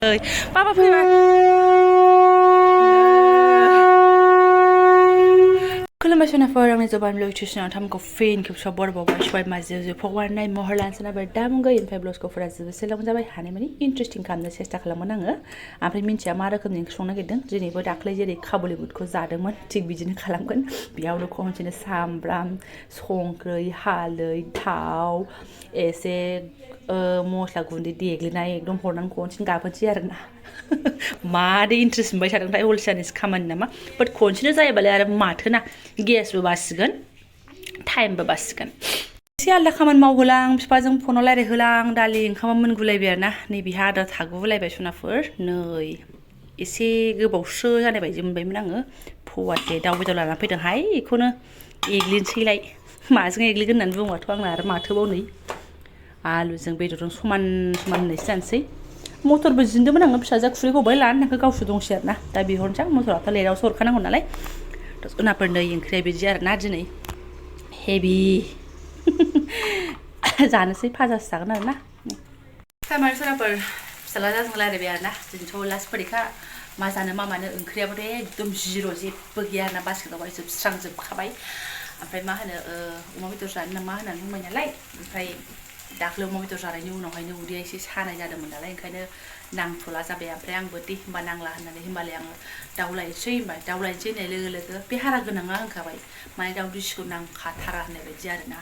Papa fैबाय खुलुमबाय सोनाफोर आंनि जबानब्लग YouTube थामखौ फिन खेबसेयाव बरबावबाय सबाय माजों फगवारनाय महर लानोसै नाबाय दा मुंगै ओमफ्राय ब्लाउसखौफोरा जोबोसे लं जाबाय हानाय माने इन्टारेस्टिं खालामनो सेस्था खालामोन आङो ओमफ्राय मिन्थिया मा रोखोमनि ओंख्रि संनो नागिरदों दिनैबो दाख्लै जेरै काबुलि बुटखौ जादोंमोन थिग बिदिनो खालामगोन बेयावनो खनसेनो सामब्राम संख्रै हालदै थाव एसे मस्ला गुन्दै देग्लिनाय एकदम हरनानै खनसेनो गाबोनसै आरोना मादै इन्ट्रेस्ट मोनबाय थादोंथाय अलसियानिसो खामानि नामा बाट खनसेनो जायोबालाय आरो माथोना गेसबो बासिगोन टाइमबो बासिगोन एसे आलदा खामानि मावहोलां बिफाजों फनाव रायज्लायहोलां दालि ओंखामा मोनगुलायबाय आरोना नैबेहा आदा थागुलायबाय सनाफोर नै एसे गोबावसो जानाय बायदि मोनबायमोन आङो फवासे दाउ बेदर लानानै फैदोंहाय बेखौनो एग्लिनोसैलाय माजों एग्लिगोन होननानै बुङोबाथ' आंना आरो माथोबाव नै आलुजों बेदरजों समान समान होननायसो जानोसै मटरबो जिन्दोंमोन आङो फिसाजोआ खुरैखौ बहाय लानानै थांखो गावसो दंसै आरोना दा बिहरनोसै आं मटराथ' लेटआवसो हरखानांगौ नालाय सोनाफोर नै ओंख्रिया बिदि आरोना दिनै हेभि जानोसै फाजासो जागोन आरोना सामार सोनाफोर फिसाज्लाजों रायज्लायबाय आरोना दिनैथ' लास्ट फरिखा मा जानो मा मानो ओंख्रियाबोथ' एकदम जिर' जेबो गैया आरोना बास्केटावहाय जोबस्रांजोबखाबाय ओमफ्राय मा होनो अमा बेदर जानो नामा होननानै बुंबाय नालाय ओमफ्राय दाख्लै अमा बेदर जानायनि उनावहायनो उदैया एसे सानाय जादोंमोन नालाय ओंखायनो नांथ'ला जाबाय ओमफ्राय आंबो दे होनबा नांला होननानै होनबालाय आङो दाउ लायनोसै होनबाय दाउ लायनोसै होननाय लोगो लोगो बे हारा गोनाङा होनखाबाय माने दाउ दिसिखौ नांखाथारा होननाय बायदि आरोना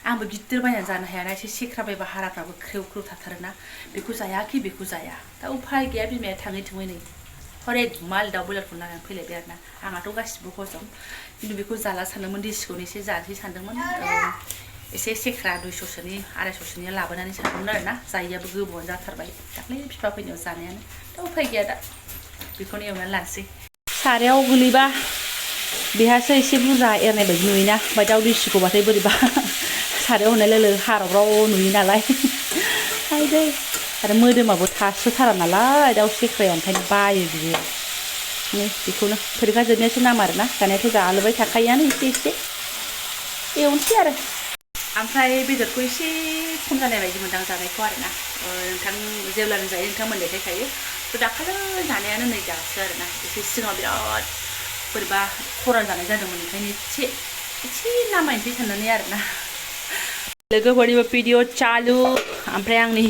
आंबो गिदिर बायनानै जानो हायाना एसे सेख्राबायबा हाराफ्राबो ख्रेव ख्रेव थाथारोना बेखौ जायाखि बेखौ जाया दा उफाय गैया बिमाया थाङै थुङै नै हरेक माल दाउ बयलारखौ लानानै फैलायबाय आरोना आंहाथ' गासिबो हजम खिन्थु बेखौ जाला सानदोंमोन दिसिखौनो एसे जानोसै सानदोंमोन एसे सेख्रा 200सोनि 250सोनि लाबोनानै सानदोंमोन आरोना जायैयाबो गोबावानो जाथारबाय दाख्लै बिफा फैनायाव जानायानो दा उफाय गैया दा बेखौनो एवनानै लानोसै सारायाव गोलैबा बेहासो एसे बुरजा एरनाय बायदि नुयोना ओमफ्राय दाउ दिसिखौबाथाय बोरैबा सारायाव होनाय लोगो लोगो हाराव नुयो नालाय आयदै आरो मोदोमाबो थासोथारा नालाय दाउ सेख्राया ओंखायनो बायो बियो बेखौनो फरिखा जोबनायासो नाम आरोना जानायाथ' जालुबाय थाखायोआनो एसे एसे एवनोसै आरो ओमफ्राय बेदरखौ एसे खम जानाय बायदि मोनदां जानायखौ आरोना नोंथां जेब्लानो जायो नोंथां मोननायखाय थायो थ' दाखालि जानायानो नै दासो आरोना एसे सिगाङाव बिराद बोरैबा खरा जानाय जादोंमोन ओंखायनो एसे नामायनोसै साननानै आरोना लोगोफोरनिबो भिडिअ चालु ओमफ्राय आंनि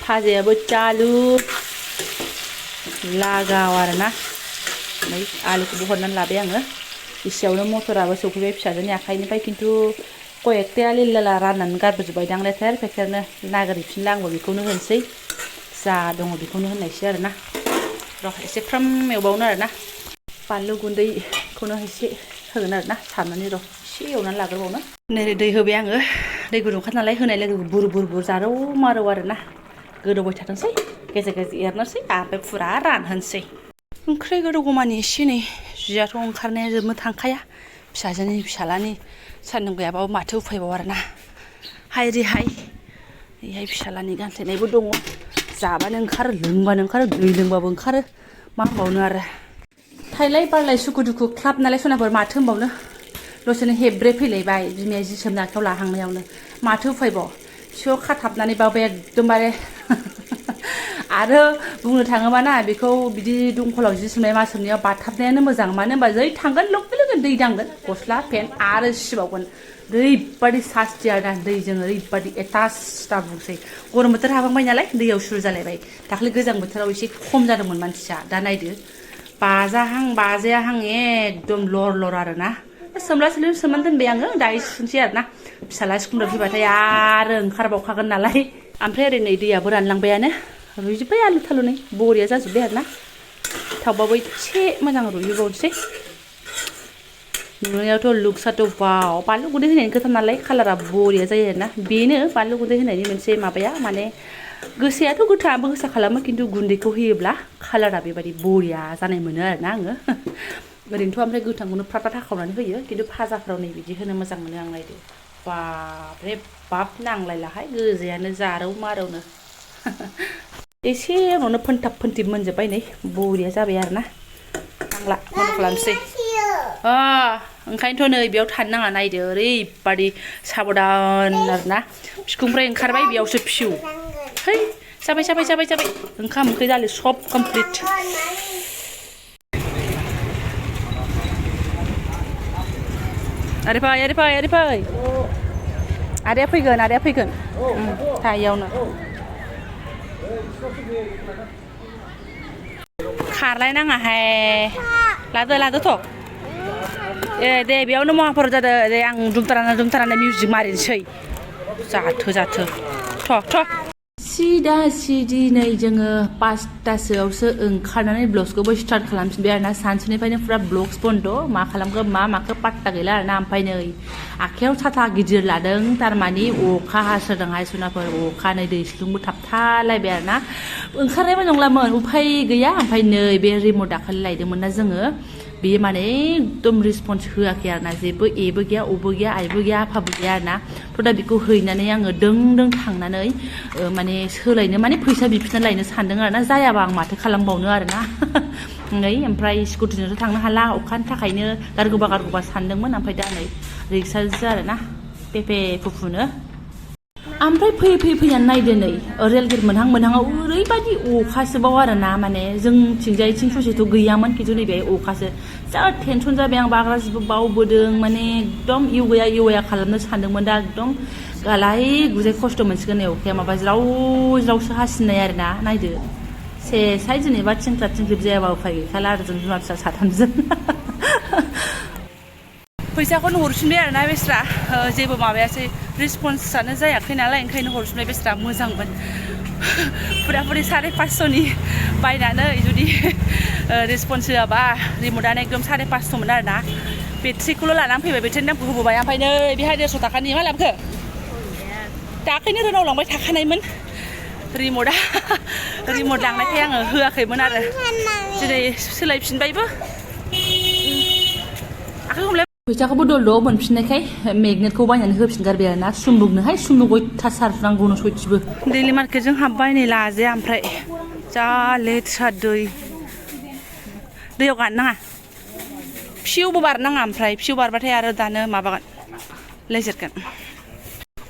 फाजायाबो चालु लागाव आरोना ओमफ्राय आलुखौबो हरनानै लाबाय आङो इसेयावनो मटराबो सौफैबाय फिसाजोनि आखाइनिफ्राय खिन्थु कयेकथा लिला राननानै गारबोजोब्बाय दां लेथेर फेथेरनो नागिरहैफिनला आंबो बेखौनो होनोसै जा दङ बेखौनो होननायसै आरोना र' एसे फ्राम एवबावनो आरोना बानलु गुन्दैखौनो एसे होगोन आरोना सारनानै र' एसे एवनानै लाग्रोबावनो नै दै होबाय आङो दै गुदुंखा नालाय होनाय लोगो बुर बुर बुर जारौ मारौ आरोना गोदौबाय थाथोंसै गेजेर गेजेर एरनोसै ओमफ्राय फुरा रानहोनोसै ओंख्रि गोदौगौमानि एसे नै जियाथ' ओंखारनाया जोबनो थांखाया फिसाजोनि फिसालानि सान्दुं गैयाबाबो माथो उफायबाव आरोना हाय रे हाय बेहाय फिसालानि गानस्लायनायबो दङ जाबानो ओंखारो लोंबानो ओंखारो दै लोंबाबो ओंखारो मा होनबावनो आरो थाइलाय बारलाय सुखु दुखु क्लाब नालाय सनाफोर माथो होनबावनो दसेनो हेब्रे फैलायबाय बिमाया जि सोमनो आखायाव लाहांनायावनो माथो उफायबाव सियाव खाथाबनानैबाबो एकदमबारे आरो बुंनो थाङोबा ना बेखौ बिदि दंखलाव जि सोमनाय मा सोमनायाव बाथाबनायानो मोजां मानो होनबा जै थांगोन लोगो लोगो दै दांगोन गस्ला पेन्ट आरो सिबावगोन ओरैबादि सास्ति आरोना दैजों ओरैबादि एटास दा बुंसै गरम बोथोर हाबहांबाय नालाय दैयाव सुरु जालायबाय दाख्लै गोजां बोथोराव एसे खम जादोंमोन मानसिया दा नायदो बाजाहां बाजायाहां एकदम लर लर आरोना सोमला सोमनानै दोनबाय आङो दायो सुनोसै आरोना फिसाला स्कुलनिफ्राय फैबाथाय आरो ओंखारबावखागोन नालाय ओमफ्राय ओरै नै दैयाबो रानलांबायानो रुइजोब्बाय आलु थालु नै बरिया जाजोब्बाय आरोना थावबाबो एसे मोजां रुइहोबावनोसै नुनायावथ' लुक्सआथ' वाव बानलु गुन्दै होनायनि खोथा नालाय कालारा बरिया जायो आरोना बेनो बानलु गुन्दै होनायनि मोनसे माबाया माने गोसायाथ' गोथाङाबो गोसा खालामो खिन्थु गुन्दैखौ होयोब्ला कालारा बेबायदि बरिया जानाय मोनो आरोना आङो ओरैनोथ' ओमफ्राय गोथांखौनो फ्रात फ्रात हाखावनानै होयो खिन्थु फाजाफ्राव नै बिदि होनो मोजां मोनो आं नायदो बाब रे बाब नांलायलाहाय गोजायानो जारौ मारौनो एसे उनावनो फोनथाब फोनथिब मोनजोब्बाय नै बरिया जाबाय आरोना नांला बन्द खालामसै ओंखायनोथ' नै बेयाव थानो नाङा नायदो ओरैबादि साबधान आरोना बिखुंनिफ्राय ओंखारबाय बेयावसो फिउ है जाबाय ओंखाम ओंख्रि दालि सब कमप्लिट आरे फै आदाया फैगोन थायावनो खारलायनाङाहाय लादोथ' दे बेयावनो महाफोर जादो दे आं दुमथाराना मिउजिक मारिनोसै जाथो थ' सिदा सिदि नै जोङो 5टासोआवसो ओंखारनानै ब्लग्सखौबो स्टार्ट खालामफिनबाय आरोना सानसुनिफ्रायनो फुरा ब्लग्स बन्द मा खालामखो मा माखो पात्ता गैला आरोना ओमफ्राय नै आखायाव साथा गिदिर लादों थारमानि अखा हासोदोंहाय सनाफोर अखा नै दैस्लुंबो थाबथालायबाय आरोना ओंखारनायबो नंलामोन उफाय गैया ओमफ्राय नै बे रिमट दाखालि लायदोंमोन ना जोङो बेयो माने एकदम रिसपन्स होआखै आरोना जेबो एबो गैया अबो गैया आइबो गैया आफाबो गैया आरोना थ' दा बेखौ हैनानै आङो दों थांनानै माने सोलायनो माने फैसा बिफिनना लायनो सानदों आरोना जायाबा आं माथो खालामबावनो आरोना नै ओमफ्राय स्कुटिजोंथ' थांनो हाला अखानि थाखायनो गारगोबा सानदोंमोन ओमफ्राय दा नै रिक्साजोंसो आरोना पेपे फुफुनो ओमफ्राय फैनानै नायदो नै रेल गेट मोनहाङाव ओरैबायदि अखासोबाव आरोना माने जोंथिंजायथिं ससेथ' गैयामोन खिन्थु नैबे अखासो जा टेनसन जाबाय आं बाग्रा जिबो बावबोदों माने एकदम इउया खालामनो सानदोंमोन दा एकदम गालाय गुजाय खस्थ' मोनसिगोन नै अखाया माबा ज्रावसो हासिननाय आरोना नायदो सेसाय जेनेबा थिंख्लिब जायाबा उफाय गैखाला आरो जों बिमा फिसा साथामजों फैसाखौनो हरफिनबाय आरोना बेस्रा जेबो माबायासै रिसपन्सआनो जायाखै नालाय ओंखायनो हरफिनबाय बेस्रा मोजांमोन फुराफुरि 550नि बायनानै जुदि रिसपन्स होआबा रिमटआनो एकदम 550मोन आरोना बेट्रिखौल' लानानै फैबाय बेट्रिनि दामखौ होबोबाय ओमफ्राय नै बेहाय 150 थाखानि मा लाबोखो दाख्लैनो रोनाव लांबाय थाखानायमोन रिमट लांनायखाय आङो होआखैमोन आरो दिनै सोलायफिनबायबो आखाइ हमलाय फैसाखौबो दल मोनफिननायखाय मेगनेटखौ बायनानै होफिनगारबाय आरोना सुम्बुकनोहाय सुम्बुक अयथासार नांगौनो सयथिबो दैलि मार्केटजों हाबबाय नै लाजाया ओमफ्राय जा लेथ्रा दैयाव गानो नाङा फिउबो बारनाङा ओमफ्राय फिउ बारबाथाय आरो दानो माबागोन लेजेरगोन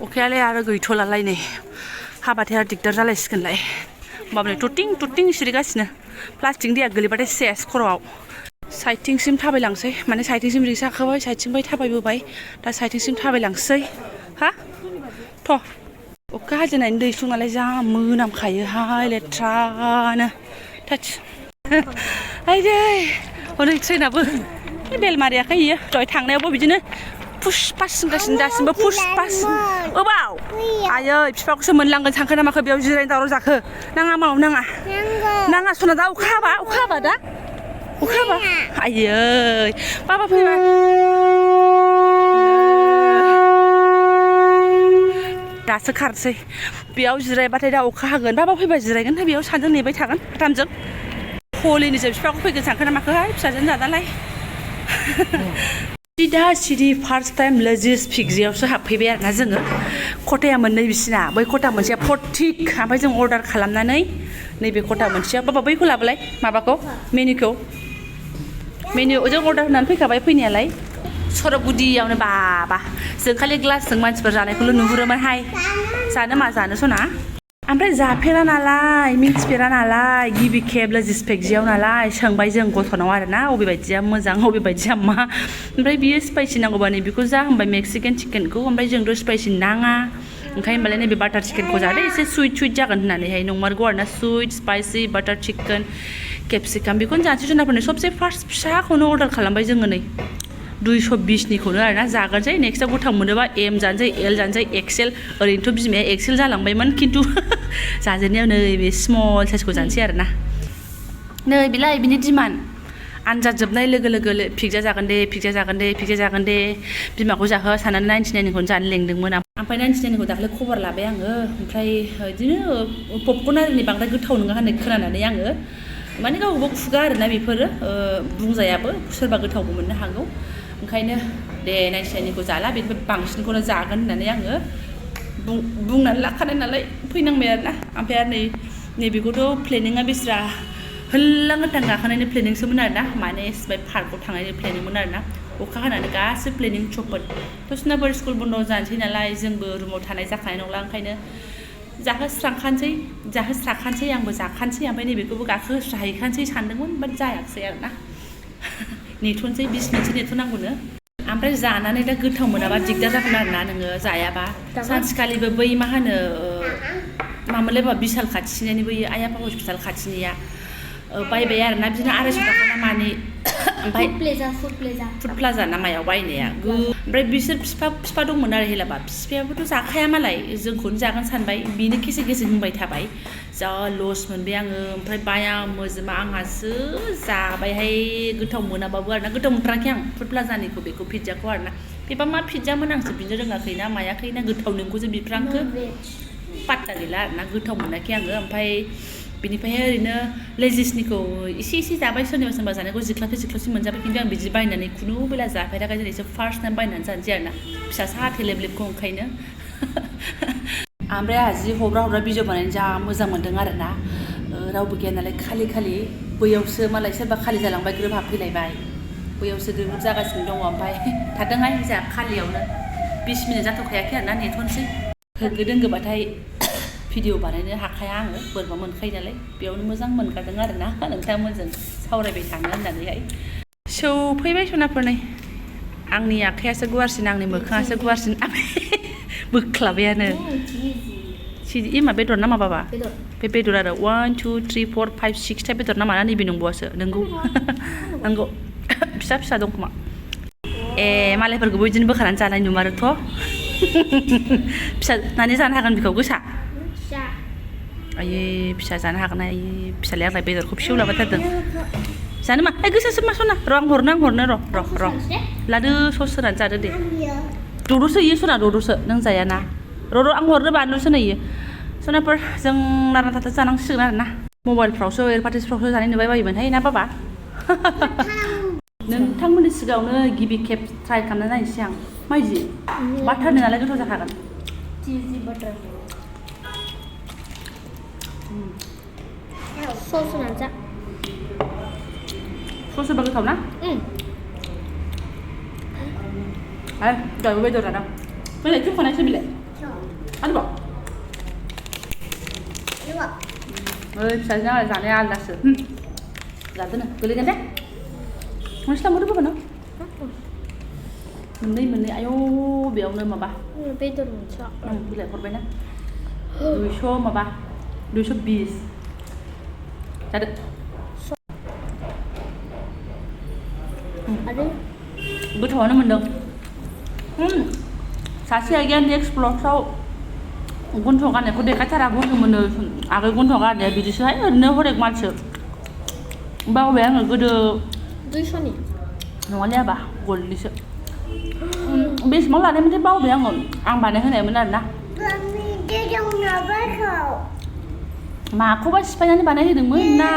अखायालाय आरो गैथ'लालाय नै हाबाथाय आरो दिगदार जालायसिगोनलाय होमबाबो नै टुटिं सिरिगासिनो प्लास्टिक दैया गोलैबाथाय सेस खर'आव साइथिंसिम थाबायलांसै माने साइथिंसिम रिक्सा गाखोबाय साइथिंबाय थाबायबोबाय दा साइथिंसिम थाबायलांसै हा थ' अखा हाजेननायनि दैस्लुं नालाय जा मोनामखायोहाय लेथ्रानो थाच आइदै हनै ट्रेनाबो बेल मारियाखै इयो दहाय थांनायावबो बिदिनो पुस पास होनगासिनो दासिमबो पुस पास ओबाव आयै बिफाखौसो मोनलांगोन सानखो ना माखो बेयाव जिरायनो दावराव जाखो नाङा सना दा अखा हाबा दा अखा हाबा आयै बाबा फैबाय दासो खारसै बेयाव जिरायबाथाय दा अखा हागोन बाबा फैबा जिरायगोन बेयाव सानजों नेबाय थागोन साथामजों हलिनिसो बिफाखौ फैगोन सानखो ना माखोहाय फिसाजोन जादालाय सिदा फार्स्ट टाइम लाजिज पिज्जायावसो हाबफैबाय आरोना जोङो खथाया मोननै बिसिना बै खथा मोनसेया फटिक ओमफ्राय जों अर्डार खालामनानै नैबे खथा मोनसेया बाबा बैखौ लाबोलाय माबाखौ मेनुखौ जों अर्डार होनानै फैखाबाय फैनायालाय सरगुदियावनो बाबा जों खालि ग्लासजों मानसिफोर जानायखौल' नुहुरोमोनहाय जानो सना ओमफ्राय जाफेरा नालाय मिथिफेरा नालाय गिबि खेब लाजिज पिज्जायाव नालाय सोंबाय जों गथ'नाव आरोना अबे बायदिया मोजां अबे बायदिया मा ओमफ्राय बियो स्पाइसि नांगौबा नै बेखौ जा होनबाय मेक्सिकान चिकेनखौ ओमफ्राय जोंथ' स्पाइसि नाङा ओंखायनो होनबालाय नैबे बाटार चिकेनखौ जादो एसे सुइट जागोन होननानैहाय नंमारगौ आरोना सुइट स्पाइसि बाटार चिकेन केपसिकाम बेखौनो जानोसै जुनारफोरनो सबसे फार्स्ट फिसाखौनो अर्डार खालामबाय जोङो नै 220निखौनो आरोना जागोनसै नेक्स्टआव गोथाव मोनोबा एम जानोसै एल जानोसै एक्सेल ओरैनोथ' बिमाया एक्सेल जालांबायमोन खिन्थु जाजेननायाव नै बे स्मल साइजखौ जानोसै आरोना नै बेलाय बिनि डिमान्ड आनजाद जोबनाय लोगो लोगो पिज्जा जागोन दे बिमाखौ जाहोआ साननानै 99निखौनो जानो लेंदोंमोन ओमफ्राय 99निखौ दाख्लै खबर लाबाय आङो ओमफ्राय बिदिनो पपकर्न आरिनि बांद्राय गोथाव नङा होननाय खोनानानै आङो माने गावबा खुगा आरोना बेफोरो बुंजायाबो सोरबा गोथावबो मोननो हागौ ओंखायनो दे 99निखौ जाला बेनिफ्राय बांसिनखौनो जागोन होननानै आङो बुंनानै लाखानाय नालाय फैनांबाय आरोना ओमफ्राय आरो नैबेखौथ' प्लेनिङा बेस्रा होल्लां गाखोनायनि प्लेनिंसोमोन आरोना माने एसिबाय पार्कआव थांनायनि प्लेनिंमोन आरोना अखा हानानै गासै प्लेनिं चपद थ' सोरनाफोर स्कुल बन्द' जानोसै नालाय जोंबो रुमाव थानाय जाखानाय नंला ओंखायनो जाहोस्राखानोसै आंबो जाखानोसै ओमफ्राय नैबेखौबो गाखोस्राहैखानोसै सानदोंमोन बाट जायाखिसै आरोना नेथ'नोसै 20 मिनिटसो नेथ'नांगौनो ओमफ्राय जानानै दा गोथाव मोनाबा दिगदार जागोन आरोना नोङो जायाबा सानसेखालिबो बै मा होनो मामोनलाय बिशाल खाथिनियानि बै आइ आफा हस्पिटाल खाथिनिया बायबाय आरोना बिदिनो 250 थाखा ना मानि ओमफ्राय फुड प्लाजा ना मायाव बायनाया ओमफ्राय बिसोर फिफा दंमोन आरो हेलाबा फिफायाबोथ' जाखाया मालाय जोंखौनो जागोन सानबाय बिनो केसे होनबाय थाबाय जा लस मोनबाय आङो ओमफ्राय बाया मोजोमा आंहासो जाबायहाय गोथाव मोनाबाबो आरोना गोथाव मोनथाराखै आं फुड प्लाजानिखौ बेखौ पिज्जाखौ आरोना बेबा मा पिज्जामोन आंसो बिनो रोङाखै ना मायाखै ना गोथाव नोंखौसो बिफ्रांखो पात्ता गैला आरोना गोथाव मोनाखै आङो ओमफ्राय बिनिफ्राय ओरैनो लेजिसनिखौ एसे जाबाय सोरनिबा जानायखौ जिख्लाबसे मोनजाबाय खिन्थु आं बिदि बायनानै खुनु बेला जाफेराखै दिनैसो फार्स्ट टाइम बायनानै जानोसै आरोना फिसा साहा थेलेबलेबखौ ओंखायनो ओमफ्राय आंहा जि हब्रा भिडिअ बानायनो जा मोजां मोन्दों आरोना रावबो गैया नालाय खालि बैयावसो मालाय सोरबा खालि जालांबाय ग्रोब हाबफैलायबाय बैयावसो ग्रोब जागासिनो दङ ओमफ्राय थादोंहाय जोंहा खालियावनो 20 मिनिट जाथ'खायाखै आरोना नेथ'नोसै होंगो दोंगोबाथाय भिडिअ बानायनो हाखाया आङो बोरैबा मोनखायो नालाय बेयावनो मोजां मोनखादों आरोना नोंथांमोनजों सावरायबाय थानो होननानैहाय सौफैबाय सनाफोरनै आंनि आखायासो गुवारसिन आंनि मोखाङासो गुवारसिन बोख्लाबायानो मा बेदर ना माबाबा बे बेदर आरो 1 2 3 4 5 6 था बेदर ना माना नैबे नंबावासो नंगौ फिसा दं खोमा मालायफोरखौबो बिदिनो बोखानानै जानाय नुमारोथ' फिसा नानै जानो हागोन बेखौ गोसा आयै फिसा जानो हागोन ना आयै फिसालाया आंलाय बेदरखौ फिसौ लाबाथारदों जानो मा गोसासो मा सना र' आं हरनो र' लादो सस होनानै जादो दे द'द'सो इयो सना द'द'सो नों जायाना र' आं हरनो बानलुसो नैयो सनाफोर जों नारा थाथा जानांसिगोन आरोना मबाइलफ्रावसो एडभार्टाइजफ्रावसो जानाय नुबाय बायोमोनहाय ना बाबा नोंथांमोननि सिगाङावनो गिबि खेब ट्राइ खालामना नायनोसै आं माइदि बाटारनि नालाय गोथाव जाखागोन चीजी बटर सस होनानै जा सस होबा गोथाव ना दहायबो बेदर जादों बेलाय खेबखानायसो बिलाय आरोबाव फिसाजोना जानाया आलदासो जादोनो गोलैगोन दे नोंसोर लांबोदो बाबानो मोननै आयौ बेयावनो माबा बेदर मोनसे बिलाइ हरबायना 220 जादो आरो गोथावानो मोनदों सासेया गैया नेक्स्ट ब्लगफ्राव गन्थं गाननायखौ देखायथाराखै होनोमोनो आगोल गन्थं गाननाया बिदिसोहाय ओरैनो हरेक मानसो बावबाय आङो गोदो 200नि नङालै आबा गल्डनिसो बेसेबां लानायमोनथाय बावबाय आङो आं बानायहोनायमोन आरोना माखौबा सिफायनानै बानायहोदोंमोन ना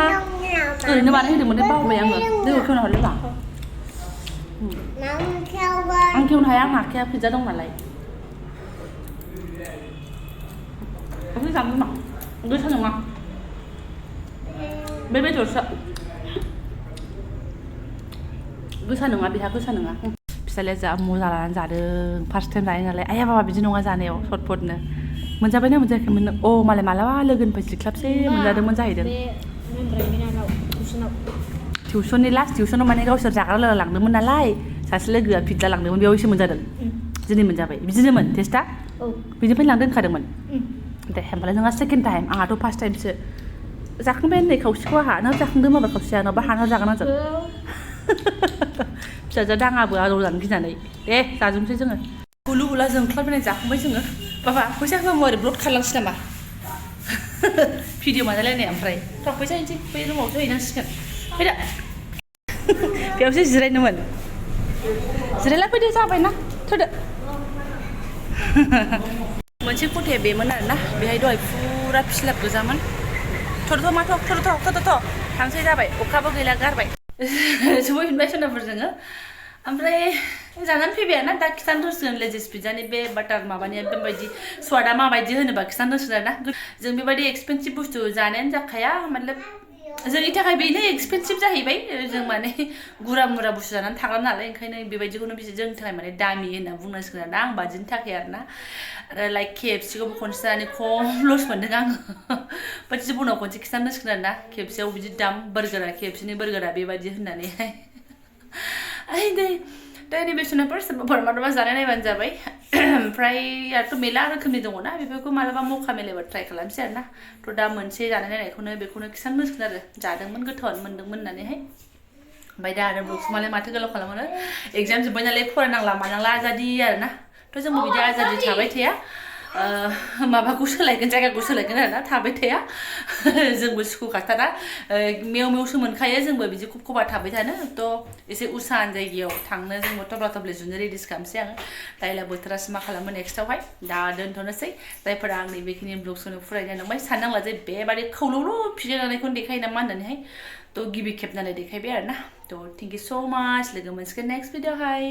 ओरैनो बानायहोदोंमोन बावबाय आङो दैखौ खेवना हरलायबा आं खेवनो हाया आंहा आखाया पिज्जा दं नालाय ओमफ्राय जानो मा गोसा नङा बे बेदरसो गोसा नङा बेहा गोसा नङा फिसालाया जा मजा लानानै जादों फार्स्ट टाइम जायो नालाय आया बाबा बिदि नङा जानायाव सटपटनो मोनजाबायना मोनजायाखैमोन मालाय मालाबा लोगोनिफ्राय जिख्लाबसे मोनजादोंमोन जाहैदों टिउसननि लास्ट टिउसनाव माने गावसोर जाग्रा लोंग्रा लांदोंमोन नालाय सासे लोगोआ पिज्जा लांदोंमोन बेयाव एसे मोनजादों दिनै मोनजाबाय बिदिनोमोन टेस्टआ बिनिफ्रायनो लांदोंखादोंमोन दे होमबालाय नोंहा सेकेन्ड टाइम आंहाथ' फार्स्ट टाइमसो जाखांबाय नै खावसेखौ आंहा नों जाखांदों माबा खावसेया नङाबा हाना जागोन आंजों फिसाजो दाङाबो आदाव जानो गिनानै दे जाजोबनोसै जोङो हुलु हुला जोंख्लाबनाय जाखांबाय जोङो बाबा फैसा होआमो आरो ब्लड खालामसै नामा भिडिअ बानायलायनाय ओमफ्राय फैसा हैनोसै बै रुमावसो हैनांसिगोन फैदो बेयावसो जिरायनोमोन जिरायला फैदो जाबायना थोदो मोनसे खथाया बेमोन आरोना बेहाय दहाय फुरा फिस्लाब गोजामोन थ' थांसै जाबाय अखाबो गैला गारबाय सौहैफिनबाय सोनाफोर जोङो ओमफ्राय जानानै फैबाय आरोना दा खिथानो रोंसिगोन लेजिस पिज्जानि बे बाटार माबानिया बेबायदि स्वादा माबायदि होनोबा खिथानो रोंसिगोन आरोना जों बेबायदि एक्सपेन्सिभ बुस्थु जानायानो जाखाया मतलब जोंनि थाखाय बेनो एक्सपेन्सिभ जाहैबाय जों माने गुरा मुरा बुस्थु जानानै थाग्रा नालाय ओंखायनो बेबायदिखौनो बिसोर जोंनि थाखाय माने दामि होनना बुंनांसिगोन आरोना आं बादिनि थाखाय आरोना आरो लाइक KFC खौबो खनसे जानानै खम लस मोनदों आङो बाट जिबनाव खनसे खिन्थानांसिगोन आरोना KFC आव बिदि दाम बार्गारा KFC नि बार्गारा बेबायदि होननानैहाय ओइ दे दा नैबे सुनाफोर सोरबाफोर मालाबा जानाय नायबानो जाबाय ओमफ्राय मेला रोखोमनि दङना बेफोरखौ मालाबा मौका मिलायबा ट्राइ खालामसै आरोना थ' दा मोनसे जानाय नायनायखौनो बेखौनो खिन्थानोसिगोन आरो जादोंमोन गोथावानो मोनदोंमोन होननानैहाय ओमफ्राय दा आरो ब्लग्स मालाय माथो गोलाव खालामनो एग्जाम जोब्बाय नालाय फरायनांला मानांला आजादि आरोना थ' जोंबो बिदि आजादि थाबाय थाया माबाखौ सोलायगोन जायगाखौ सोलायगोन आरोना थाबाय थाया जोंबो सुखुखाथारा मेव मेवसो मोनखायो जोंबो बिदि खबा थाबाय थानो थ' एसे उसान जायगायाव थांनो जोंबो थब्ला थब्लि जुनो रेडिस खालामसै आङो दायला बोथोरासो मा खालामो नेक्स्टआवहाय दा दोनथ'नोसै जायफोरा आंनि बेखिनि ब्लग्सखौनो फरायनाय नंबाय साननांला जे बेबादि खौलौल' फिजानायखौनो देखायो नामा होननानैहाय थ' गिबि खेब नालाय देखायबाय आरोना थ' थेंक इउ स' माच लोगो मोनसिगोन नेक्स्ट भिडिअ'हाय